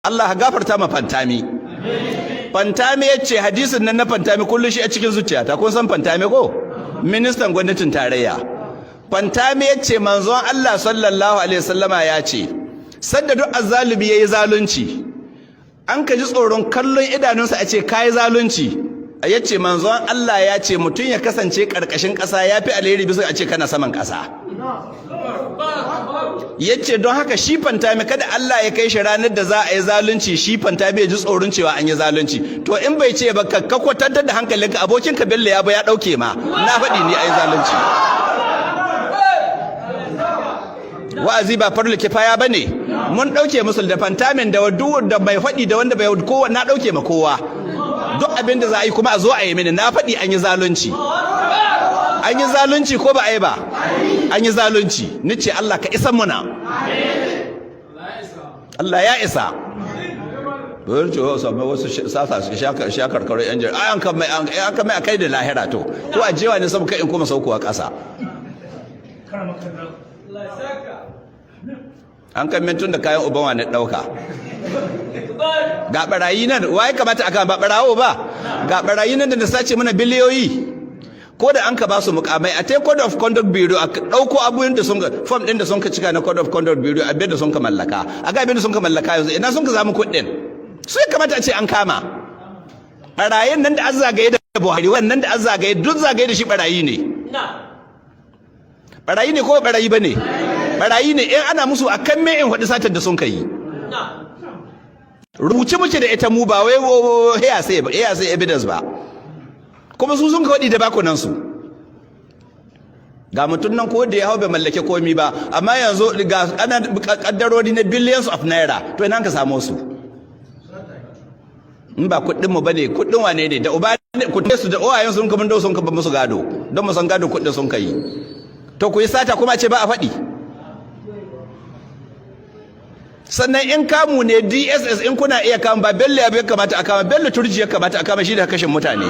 Allah gafarta ma Fantami. Fantami ya ce hadisin nan na Fantami kullum shi a cikin zuciyata. Kun san Fantami ko? Ministan gwamnatin tarayya. Fantami ya ce manzon Allah sallallahu alaihi wasallama ya ce sadda duk azzalumi yayi zalunci, an ka ji tsoron kallon idanunsa a ce kai zalunci, ya ce manzon Allah ya ce mutum ya kasance karkashin ƙasa ya fi alheri bisa a ce kana saman ƙasa. Ya ce don haka shi Fantami, kada Allah ya kai shi ranar da za a yi zalunci, shi Fantami ya ji tsoron cewa an yi zalunci. To in bai ce ba, ka kwatantar da hankalinka, abokinka Bello ya ba ya ɗauke ma. Na faɗi ni, a yi zalunci. Wa'azi ba farlu kifaya ba ne. Mun ɗauke musu da Fantamin da da mai faɗi da wanda bai kowa, na ɗauke ma kowa. Duk abin da za a yi kuma a zo a yi mini. Na faɗi an yi zalunci. An yi zalunci ko ba a yi ba? An yi zalunci. Ni ce Allah ka isa muna. Allah ya isa. Bari ce wasu wasu sasa su shakar karo yan jari. An kan mai, an kan mai akai da lahira. To ko a jewa ne saboda kai in kuma saukowa ƙasa. An kan mintun da kayan uban wani ɗauka. Ga barayi nan, waye kamata aka ba barawo ba? Ga barayi nan da sace mana biliyoyi. Ko da an ka ba su mukamai, a te Code of Conduct Bureau a dauko abubuwan da sun form din da sun ka cika na Code of Conduct Bureau, abin da sun ka mallaka, a ga abin da sun ka mallaka yanzu, ina sun ka samu kuɗin su. Ya kamata a ce an kama barayin nan da an zagaye da Buhari, wannan da an zagaye, duk zagaye da shi, barayi ne. Barayi ne ko barayi bane? Barayi ne. In ana musu akan me in hudu satar da sun kai, rubuce muke da ita mu, ba wai hearsay ba, hearsay evidence ba. Kuma su sun kawaɗi da bakunan su. Ga mutum nan ko da ya hau bai mallake komi ba, amma yanzu ga ana kaddarori na billions of naira. To ina ka samu su in ba kuɗin mu bane? Kuɗin wane ne? Da uba kuɗin su da uwayen sun kaman sun ka musu gado, don mu san gado kuɗin sun kai. To ku yi sata kuma ce ba a faɗi. Sannan in kamu ne, DSS, in kuna iya kama, ba Bello ya kamata a kama, Bello Turji ya kamata a kama, shi da kashin mutane.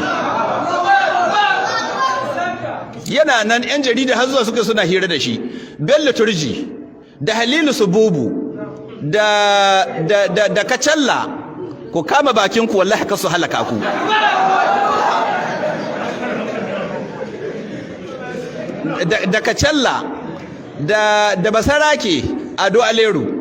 Yana nan, yan jarida har zuwa suka suna hira da shi. Bello Turji da Halilu Sububu da da da, da Kacalla, ku kama bakin ku, wallahi ka su halaka ku. Da Kacalla da Basarake Ado Aleru.